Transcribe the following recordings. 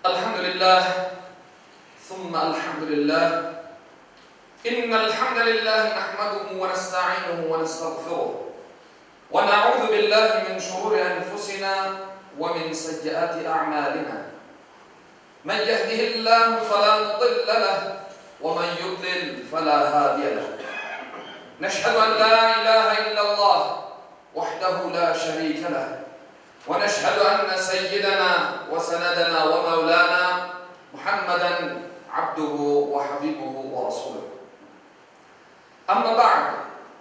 Elhamdülillah, thumma elhamdülillah, innel hamdelillah nahmeduhu ve nestainuhu ve nestağfiruh, ve na'udhu billahi min şururi enfusina ve min seyyiati a'malina. Men yehdihillahu felâ mudille leh ve men yudlil felâ hâdiye leh. Neşhedü en lâ ilâhe illallah vahdehu lâ şerîke leh ve neşhedü enne seyyidena ve senedena ve mevlâna Muhammeden abduhu ve habibuhu ve rasuluh. Amma ba'd,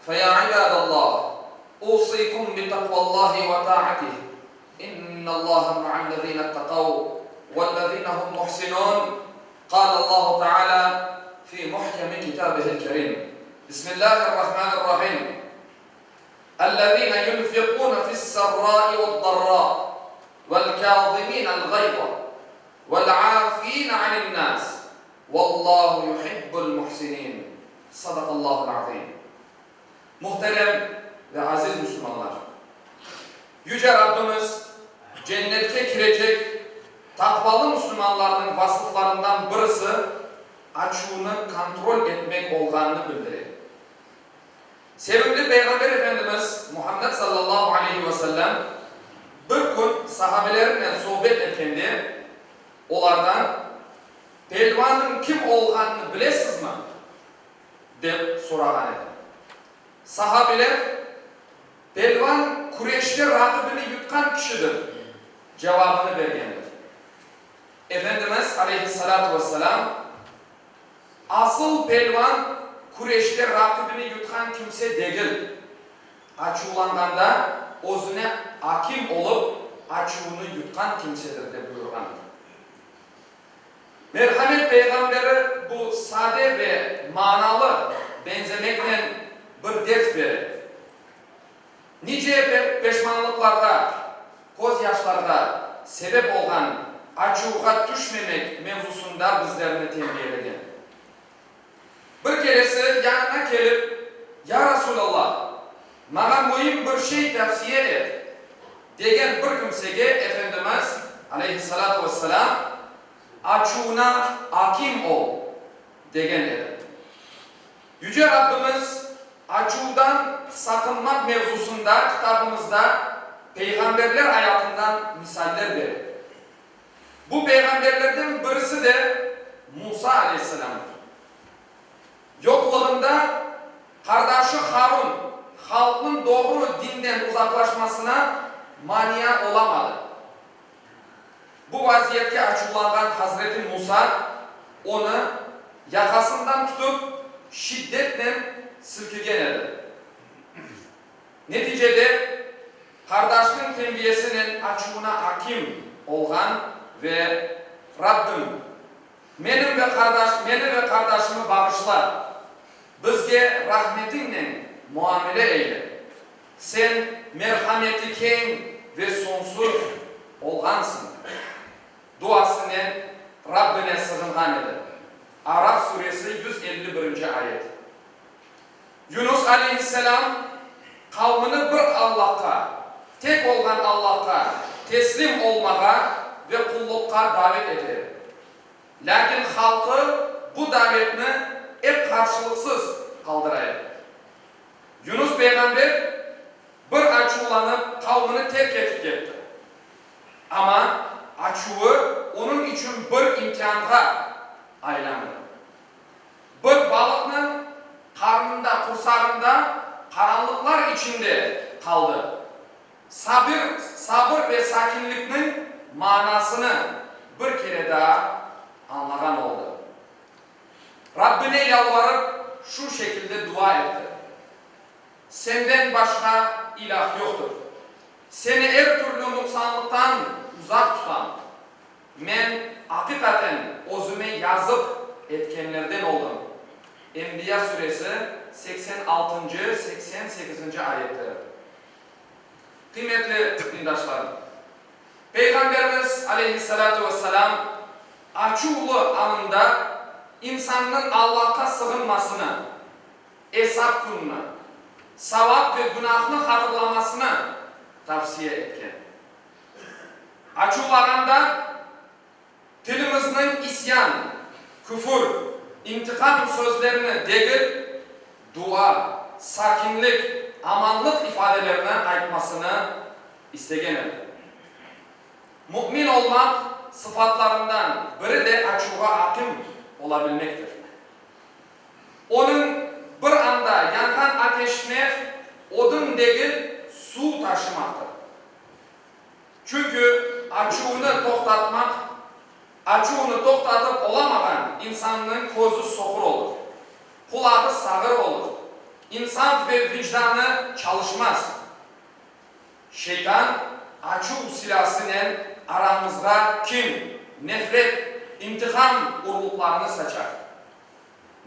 fe ya ibadallah, usîkum bi takvallahi ve ta'atih, innallaha ma'allezîne ittekav vellezîne hum muhsinûn, kâlallahu teâlâ fî muhkemi kitâbihil kerîm. Bismillâhirrahmânirrahîm. Ellezîne yunfikûne fi's-serrâi ve'd-darrâ ve'l-kâzimîne'l gayza ve'l-âfîne anin-nâs Vallahu yuhibbul muhsinin. Sadakallahul azim. Muhterem ve aziz Müslümanlar! Yüce Rabbimiz cennetke kirecek taqvalı Müslümanlarnıñ vasıflarından birisi açuvnı kontrol etmek olğanını bildire. Sevimli Peyğamber Efendimiz Muhammed sallallahu aleyhi ve sellem bir kün sahabelerinen sohbet etkende olardan, Pelvannıñ kim olğanını bilesizmi? dep sorağan edi. Sahabeler, Pelvan küreşte raqibini yutqan kişidir, cevabını bergendir. Efendimiz, aleyhissalâtu vesselâm, Asıl pelvan küreşte raqibini yutqan kimse degil, açuvlanğanda özüne akim olıp açuvını yutqan kimsedir, dep buyurğandır. Merhamet peyğamberi bu sade ve manalı beñzemeknen bir ders bere. Nice peşmanlıqlarğa, közyaşlarğa sebep olğan açuvğa tüşmemek mevzusında bizlerni tenbiyelegen. Bir keresi yanına kelip, Ya Rasulallah, maña müim bir şey tavsiye et, degen bir kimsege Efendimiz, aleyhissalâtu vesselâm, Açuvına akim ol, degen edi. Yüce Rabbimiz açuvdan saqınmaq mevzusında kitabımızda peyğamberler ayatından misaller bere. Bu peyğamberlerden birisi de Musa aleyhisselâmdır. Yoqlığında qardaşı Harun halqnıñ doğru dinden uzaqlaşmasına mania olamadı. Bu vaziyetke açuvlanğan Hazreti Musa onı yaqasından tutıp şiddetnen silkigen edi. Neticede, qardaşnıñ tenbiyesinen açuvına akim olğan ve Rabbim, menim ve qardaş meni ve qardaşımı bağışla, bizge rahmetiñnen muamele eyle, Sen merhameti keñ ve soñsuz olğansıñ, duasınen Rabbine sığınğan edi. Araf suresi 151-nci ayet. Yunus aleyhisselâm qavmını bir Allahqa, tek olğan Allahqa teslim olmağa ve qulluqqa davet ete edi. Lâkin halqı bu davetni ep qarşılıqsız qaldıra edi. Yunus peyğamber bir açuvlanıp qavmını terk etip ketti. Amma açuvı onıñ içün bir imtianğa aylandı. Bir balıqnıñ qarnında, qursağında qaranlıqlar içinde qaldı. Sabir, sabır ve sakinlikniñ manasını bir kere daa añlağan oldı. Rabbine yalvarıp, şu şekilde dua etti, Senden başqa ilâh yoqtır. Seni er türlü nuqsanlıqtan uzaq tutam. Men, aqiqaten, özüme yazıq etkenlerden oldım. Enbiya suresi, 86-ncı, 88-nci ayetleri. Qıymetli dindaşlarım! Peyğamberimiz, aleyhissalâtu vesselâm, açuvlı anında insannıñ Allahqa sığınmasını, esap kününi, savap ve günahnı hatırlamasını tavsiye etken. Açuvlağanda. Tilimizniñ isyan, küfür, intiqam sözlerini degil, dua, sakinlik, amanlıq ifadelerini aytmasını istegen edi. Mümin olmaq sıfatlarından biri de açuvğa akim olabilmektir. Onıñ bir anda yanğan ateşine odun degil, suv taşımaqtır. Çünki açuvnı toqtatmaq, açuvnı toqtatıp olamağan insannıñ közü soqur olur, qulağı sağır olur, insaf ve vicdanı çalışmaz. Şeytan açuv silâsınen aramızğa kin, nefret, intiqam urluqlarını saçar.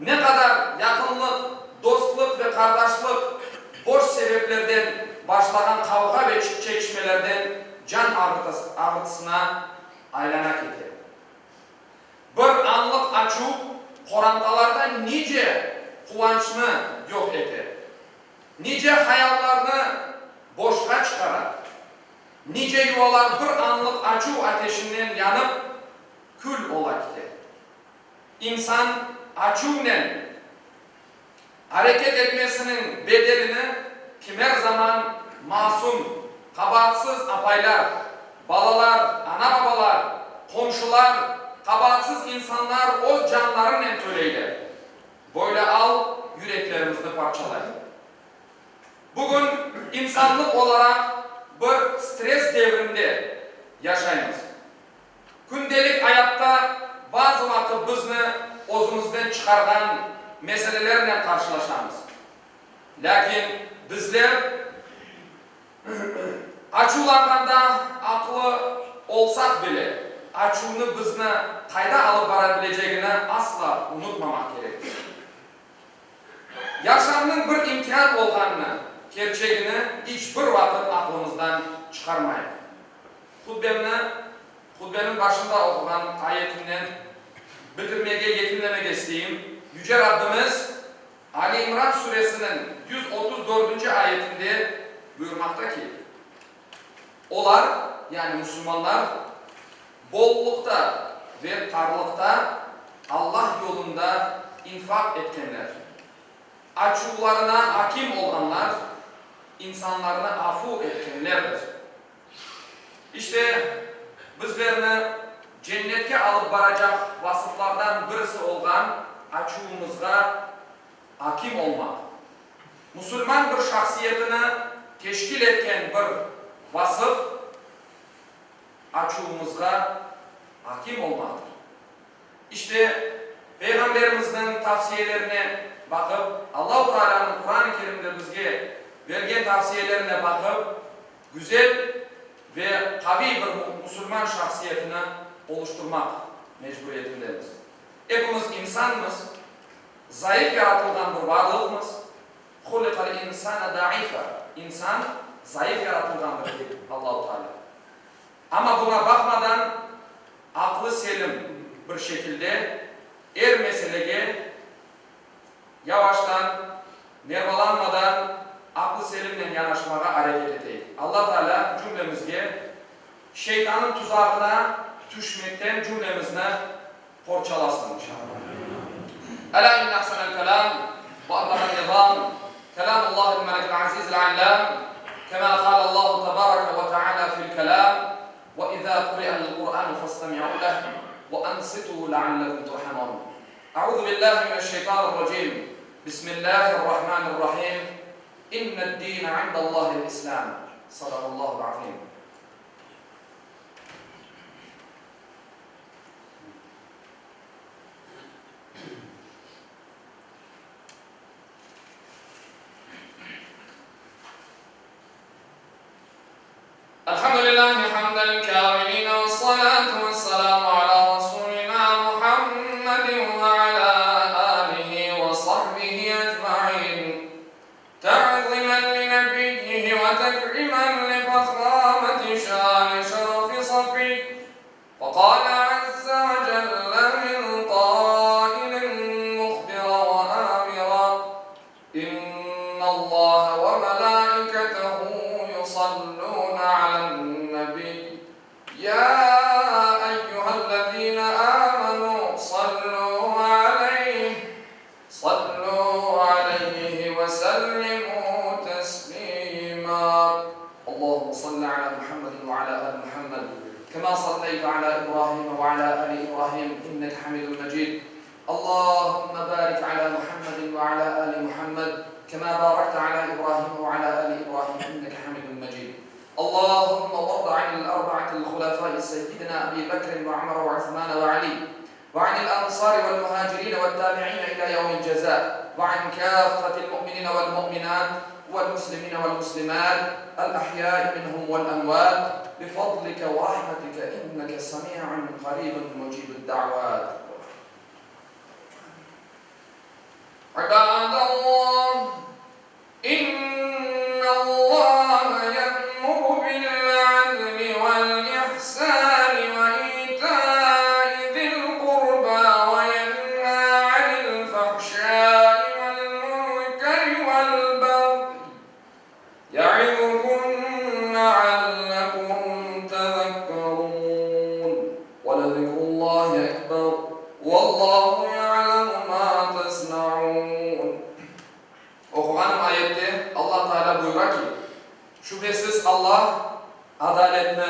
Ne qadar yaqınlıq, dostluq ve qardaşlıq boş sebeplerden başlağan qavğa ve çekişmelerden can ağırtısına aylana kete. Bir anlıq açuv qorantalarda nice quvançnı yoq ete, nice hayallarnı boşqa çıqara, nice yuvalar bir anlıq açuv ateşinden yanıp kül ola kite. İnsan açuvnen areket etmesiniñ bedelini kimer zaman masum, qabaatsız apaylar, balalar, ana-babalar, qomşular, qabaatsız insanlar öz canlarınen töleyler. Böyle al yüreklerimizni parçalay. Bugün insanlıq olaraq bir stress devrinde yaşaymız. Kündelik ayatta bazı vaqıt bizni özümizden çıqarğan meselelernen qarşılaşamız. Lâkin bizler açuvlanğanda aqlı olsaq bile, açuvnı bizni qayda alıp bara bilecegini asla unutmamaq kerekmiz. Yaşamnıñ bir imtian olğanını, kerçegini iç bir vaqıt aqlımızdan çıqarmayıq. Hutbemni hutbeniñ başında oquğan ayetimnen bitirmege, yekünlemege isteyim. Yüce Rabbimiz Ali İmran suresiniñ 130 dördünci ayetinde buyurmaqta ki, Olar, yani musulmanlar, bolluqta ve tarlıqta Allah yolunda infaq etkenler, açuvlarına akim olğanlar, insanlarnı afu etkenlerdir. İşte, bizlerni cennetke alıp baracaq vasıflardan birisi olğan açuvımızğa akim olmaq, musulman bir şahsiyetini teşkil etken bir vasıf, açuvımızğa akim olmaqtır. İşte, Peyğamberimizniñ tavsiyelerine baqıp, Allahu Taalânıñ Quran-ı Kerimde bizge bergen tavsiyelerine baqıp, güzel ve qaviy bir musulman şahsiyetini oluşturmaq mecburiyetindemiz. Epimiz insanmız, zayıf yaratılğan bir varlıqmız, Huliqal insane daifa, insan zayıf yaratılğandır, dey Allahu Teala. Amma buña baqmadan, aqlı-selim bir şekilde er meselege yavaştan, nervalanmadan, aqlı-selimnen yanaşmağa areket eteyik. Alla Teala cümlemizge şeytanıñ tuzağına tüşmekten cümlemizni qorçalasın, inşallah. Elâ inne ahsenel kelâm ve ablağen nizâm kelâmullâhil melikil azîzil allâm kemâ kâlellâhu tebâreke ve teâlâ fil kelâm ve izâ kuri'el Kur'ânu festemi'û leh ve ansitû leallekum turhamûn. Eûzü billâhi mineşşeytanirracîm. Bismillâhirrahmânirrahîm. İnned-dîne indellâhil İslâm. Sadakallâhul azîm. Elhamdülillahi hamden kâmilin vessalâtu vesselâmu alâ rasûlinâ Muhammedin ve alâ âlihi ve sahbihi ecmaîn. Ta'zimen li nebiyyihi ve tekrimen li fahâmeti şâni şerefi safiy. Fekâle azze ve celle min kâilin muhbira ve âmira, İnnallâhe ve melâiketehu yusallûne alen-nebiy, yâ eyyühellezîne. وسلموا تسليما اللهم صل على محمد وعلى آل محمد كما صليت على إبراهيم وعلى آل إبراهيم إنك حميد مجيد اللهم بارك على محمد وعلى آل محمد كما باركت على إبراهيم وعلى آل إبراهيم إنك حميد مجيد اللهم وارض عن الأربعة الخلفاء سيدنا أبي بكر وعمر وعثمان وعلي وعن الأنصار والمهاجرين والتابعين إلى يوم الجزاء وعن كافة المؤمنين والمؤمنات والمسلمين والمسلمات الأحياء منهم والأموات بفضلك ورحمتك إنك سميع قريب مجيب الدعوات عباد الله إن الله يأمر بالعدل والإحسان وإيتاء ذي القربى وينهى عن الفحشاء والمنكر والبغي يعظكم لعلكم تذكرون ولذكر الله أكبر والله يعلم ما تصنعون Oquğanım ayette Alla Taalâ buyura ki, Şübhesiz Alla adaletni,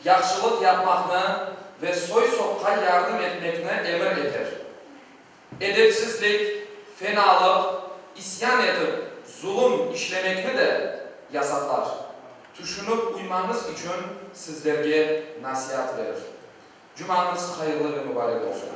yahşılıq yapmaqnı ve soy-sopqa yardım etmekni emir eter. Edepsizlik, fenalıq, isyan etip zulum işlemekni de yasaqlar. Tüşünip uymañız içün sizlerge nasiat verir. Cumañız hayırlı ve mubarek olsun!